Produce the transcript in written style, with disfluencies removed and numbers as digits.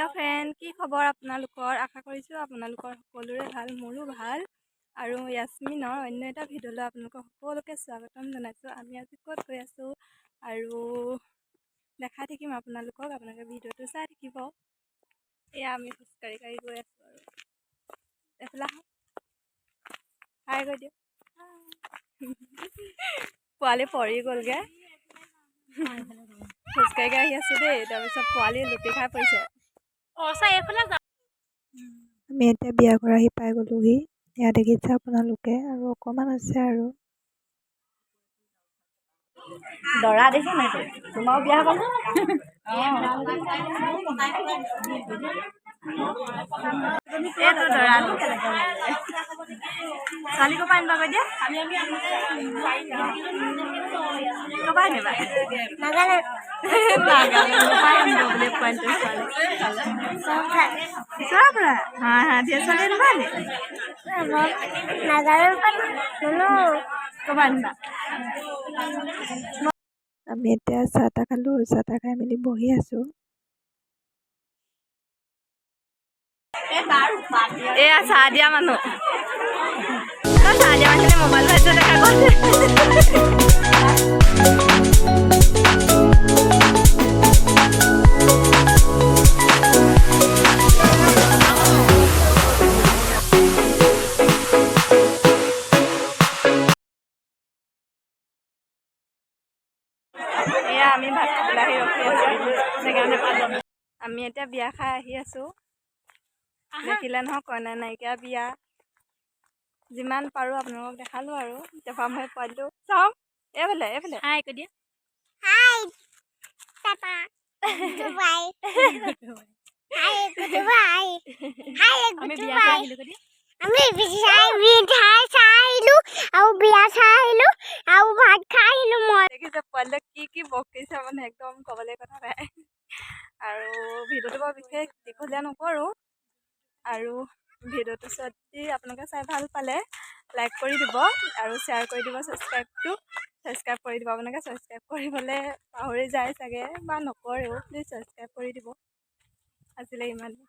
Hello' friend, কি খবৰ আপোনালোকৰ? আশা কৰিছোঁ আপোনালোকৰ সকলোৰে ভাল, মোৰো ভাল। আৰু য়াছমিনৰ অন্য এটা ভিডিঅ'লৈ আপোনালোকক সকলোকে স্বাগতম জনাইছোঁ। আমি আজি ক'ত গৈ আছোঁ আৰু দেখাই থাকিম আপোনালোকক, আপোনালোকে ভিডিঅ'টো চাই থাকিব। এয়া আমি খোজকাঢ়ি কাঢ়ি গৈ আছোঁ আৰু এইফালে আহক, হাই গৈ দিয়ক। পোৱালি পৰি গ'লগৈ, খোজকাঢ়ি আহি আছোঁ দেই। তাৰপিছত পোৱালি লুটি খাই পৰিছে। আমি এতিয়া বিয়া ঘৰ আহি পাই গ'লোহি। এয়া দেখিছে আপোনালোকে, আৰু অকণমান আছে আৰু। দৰা দিছে নাই? তোমাৰো বিয়া হ'ব। এইটো দৰাটো। ছোৱালী ক'ৰ পৰা আনিবা কৈ দিয়া? ক'ৰ পৰা আনিবা? নাগালেণ্ডৰ পৰা আনিব বোলে পোৱালিটো ছোৱালী। চোৱাৰ পৰা? হা হা, ধেৰ ছোৱালী আনিবা নি? ক'ৰ পৰা আনিবা? আমি এতিয়া চাহ তাহ খালোঁ, চাহ তাহ খাই মেলি বহি আছোঁ। এয়া চাহ দিয়া মানুহ, চাহ দিয়া মানুহখিনি মোবাইল ভাইছে দেখা গ'ল। এয়া আমি ভাত খাবলৈ আহি ৰখি আছোঁ। আমি এতিয়া বিয়া খাই আহি আছোঁ। দেখিলে নহয়, কইনা নাইকিয়া বিয়া। যিমান পাৰোঁ আপোনালোকক দেখালোঁ আৰু। তাৰপৰা মই পোৱালিটো চাওঁ, এইফালে এইফালে। হাই কৈ দিয়া। হাই, টাটা, বাই, হাই, গুড বাই, হাই, আমি গুড বিয়া খাই বাই। আহিলো কৈ দিয়া। আমি মিঠাই চাই আহিলো আৰু বিয়া চাই আহিলো আৰু ভাত খাই আহিলো মই। দেখিছে পোৱালিটোৱে কি কি বকিছে, মানে একদম ক'বলৈ কথা নাই। আৰু ভিডিঅ'টো বৰ বিশেষ দীঘলীয়া নকৰোঁ। আৰু ভিডিঅ'টো যদি আপোনালোকে চাই ভাল পালে লাইক কৰি দিব আৰু শ্বেয়াৰ কৰি দিব, ছাবস্ক্ৰাইব কৰি দিব। আপোনালোকে ছাবস্ক্ৰাইব কৰিবলৈ পাহৰি যায় চাগে বা নকৰেও, প্লিজ ছাবস্ক্ৰাইব কৰি দিব। আজিলৈ ইমানেই।